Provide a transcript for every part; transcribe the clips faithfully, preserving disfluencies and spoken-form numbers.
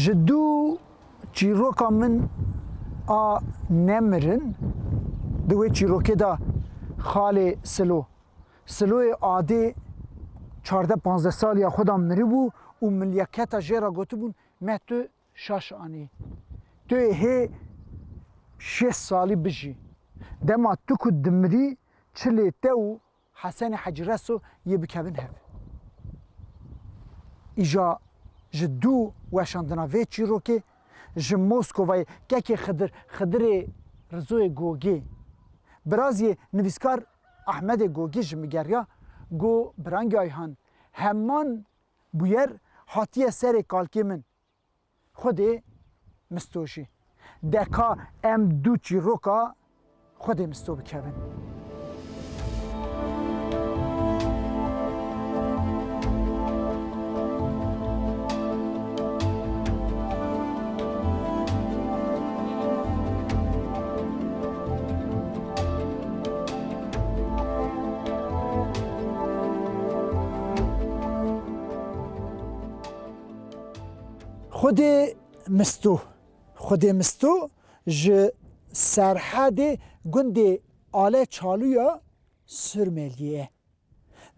Ji du çîroka min a nemirin, di wê çîrokê de xalê Silo, Siloyê Adê çardeh panzdeh saliya xwe de miribû û milyaketa jê re gotibûn, me tu şaş anî. Tu yê hê şêst salî bijî. Dema tu ku dimirî, çilê te û Hesenê Hecî Reso yê bikevin hev. Îja ji dû weşandina vê çîrokê ji Moskovayê kekê Xidir, Xidirê Rizoyê Gogê, biraziyê nivîskar Ehmedê Gogê ji min geriya, got, Birangê Ayhan, heman bûyer hatiye serê kalkê min. Xwedê Misto jî. De ka em du çîroka Xwedê Misto bikevin. Xwedê Misto. Xwedê Misto ji Serhedê gundê Ale Çalûya Surmeliyê ye.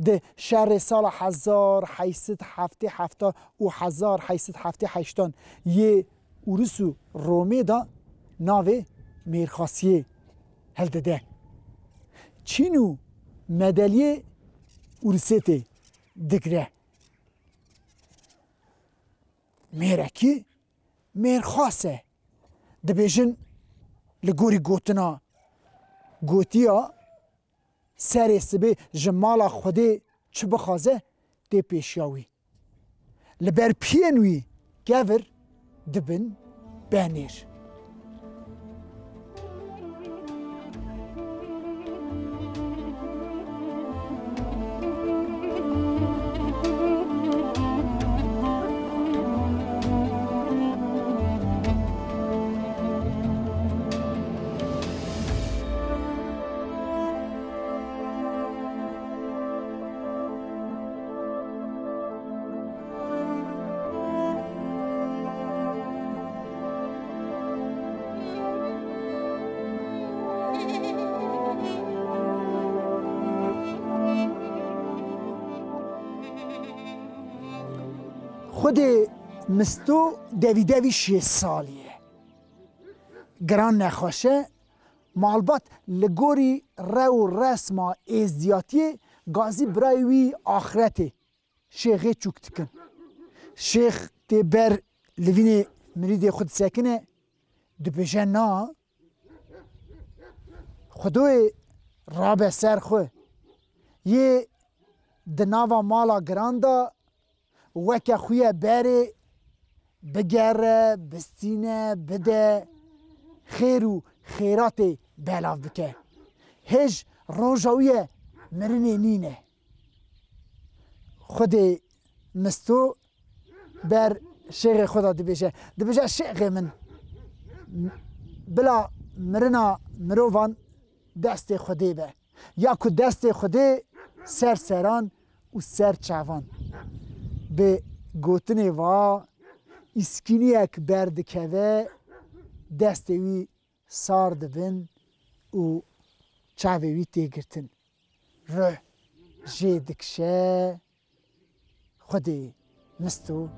Di şerê sala hezar heyt sed heftê hefta û hezar heyt sed heftê heştan yê Ûris û Romê de navê mêrxasiyê hildide. Çîn û medeliyê Ûrisê tê digire. Mêrekî mêrxas e. Dibêjin li gorî gotina, gotiya serê sibê ji mala Xwedê çi bixwaze tê pêşiya wî. Li ber piyên wî kevir dibin benêr. Xwedê Misto devî devî şêst salî ye. Giran nexweş e, malbat li gorî rew û resma êzdiyatiyê gazî birayê wî axretê Şêxê çûk dikin. Şêx tê ber livînê mirîdê xwe disekine, dibêje, Na, Xwedê rabe ser xwe, yê di nava mala giran de weke xwe ye berê, bigere, bistîne, bide, xêr û xêratê belav bike. Hêj roja wî ye mirinê nîne. Xwedê Misto ber şêxê xwe de dibêje. Dibêje, Şêxê min, bila mirina mirovan destê Xwedê be. Ya ku destê Xwedê ser seran û ser çavan. Bi gotinê va, îskîniyek berdikeve, destê wî sar dibin û çavê wî tê girtin. Ruh jê dikişe, Xwedê Misto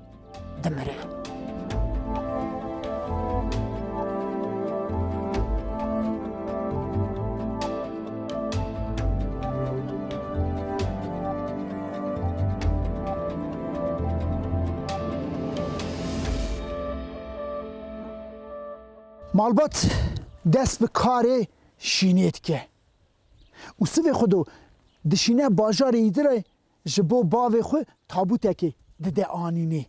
dimire. Malbat dest bi karê şînê dike. Û sivê xwe do dişîne bajarê Îdirê, ji bo bavê xwe tabûtekê dide anînê.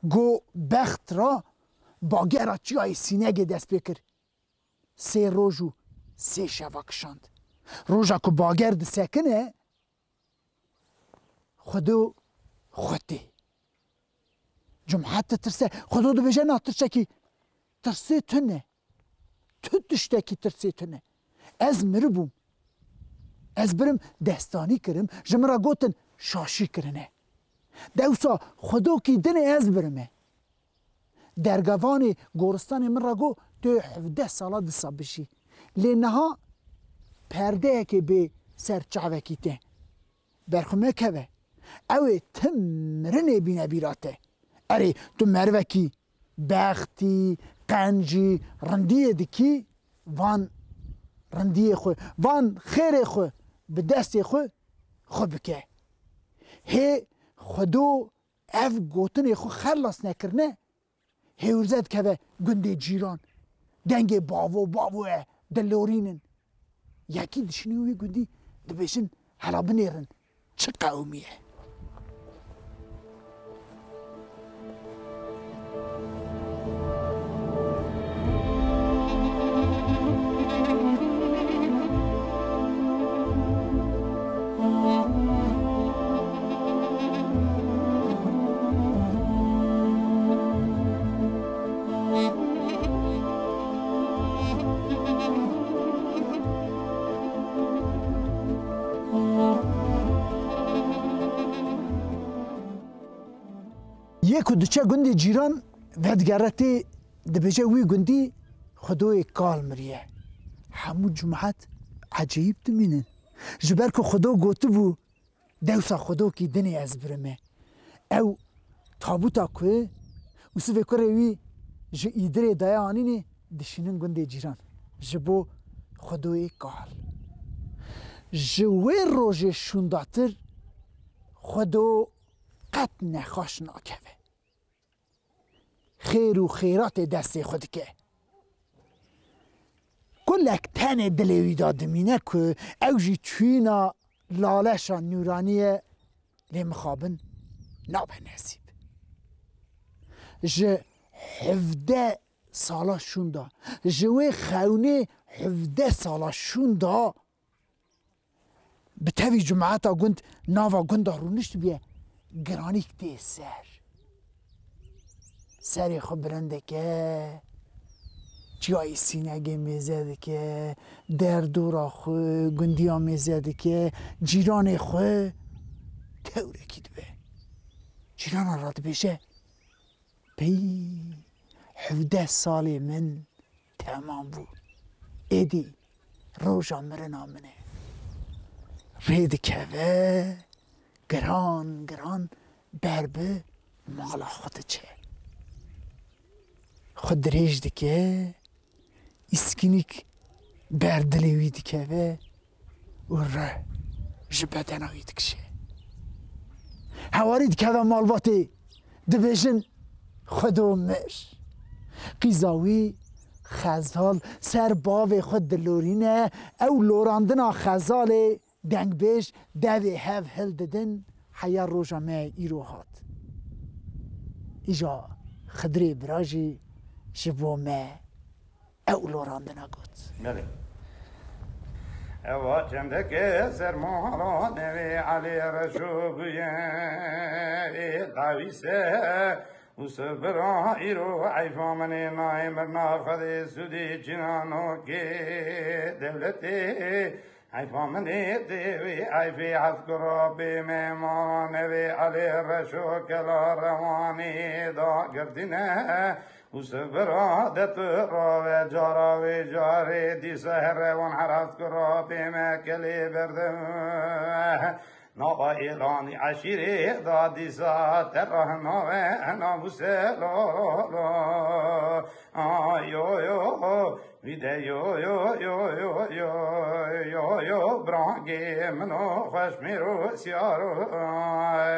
Go bext ra bagera çiyayê Sînegê dest pê kir. Sê roj û sê şeva kişand. Roja ku bager disekine, Xwedê xwe tê. Cumhet ditirse, Xwedê dibêje, Na, tirsekî tirsê tune. Tu tiştekî tirsê tune. Ez miribûm. Ez birim destanî kirim, ji min re gotin, Şaşî kirine. Dewsa Xwedokî dinê ez birime. Dergevanê goristanê min re got, tu hevdeh sala disa bijî. Lê niha perdeyekê bê ser çavekî te. Berxwe mekeve. Ew ê tim mirinê bîne bîra te. Erê, tu merivekî bextî, qencî, rindiyê dikî, van rindiyê xwe, van xêrê xwe bi destê xwe xwe bike. Hê Xwedo ev gotinê xwe xelas nekirine, hêwirze dikeve gundê cîran. Dengê bavo, bavo e, dilorînin. Yekî dişînin wî gundî dibêjin, hela binêrin, çi qewimî ye. Yê ku diçe gundê cîran, vedigere tê, dibêje wî gundî Xwedoyê kal miriye. Hemû cimaet ecêyîb dimînin. Ji ber ku Xwedo gotibû, dewsa Xwedokî dinê ez birime. Ew tabûta ku Ûsivê kurê wî ji Îdirê daye anînê, dişînin gundê cîran. Ji bo Xwedoyê kal. Ji wê rojê şûndatir Xwedo qet nexweş nakeve. Xêr û xêratê destê xwe dike. Kulek tenê dilê wî de dimîne ku ew jî çûyîna laleşa nûranî ye, lê mixabin nabe nesîb. Ji hevdeh sala şûnda, ji wê xewnê hevdeh sala şûnda, bi tevî cemaeta gund nava gunda rûniştibiye, giranîk tê ser. Serê xwe bilind dike, çiyayê sînegê mêze dike, derdora xwe, gundiya mêze dike, cîranê xwe tewrekî dibe. Cîrana re dibêje, Pey, hevdeh salê min temam bû. Êdî roja mirina min e. Rê dikeve, giran giran ber bi mala xwe diçe. Xwe dirêj dike, îskînîk ber dilê wî dikeve û rih ji bedena wî dikişe. Hewarî dikeve malbatê, dibêjin, Xwedo mir. Qîza wî Xezal ser bavê xwe dilorîne, ew lorandina Xezalê dengbêj devê hev hildidin, heya roja me îro hat. Îja Xidirê bira jî ji bo me ew lorandina got. Belê. Ewa çendeke sermala nevê Elê Reşo bûye, ê dawî se û sibira îro eyfa min ê nayê mirna Xwedê sûdê çînanokê dewletê. Eyfa min ê tê wê eyfê hevkira bê me mara nevê Elê Reşo kela rewanê da girdine. Û sibira de tu rave cara wê carê dîsa here wan hereft kira pê me kelê berdim. Nava êlanî eşîrê da dîsa te reh nave namûsê lo lo lo. Ay yo yo, vî de yo yo yo yo yo yo yo brangê min o xweş mêr û siyar û ay.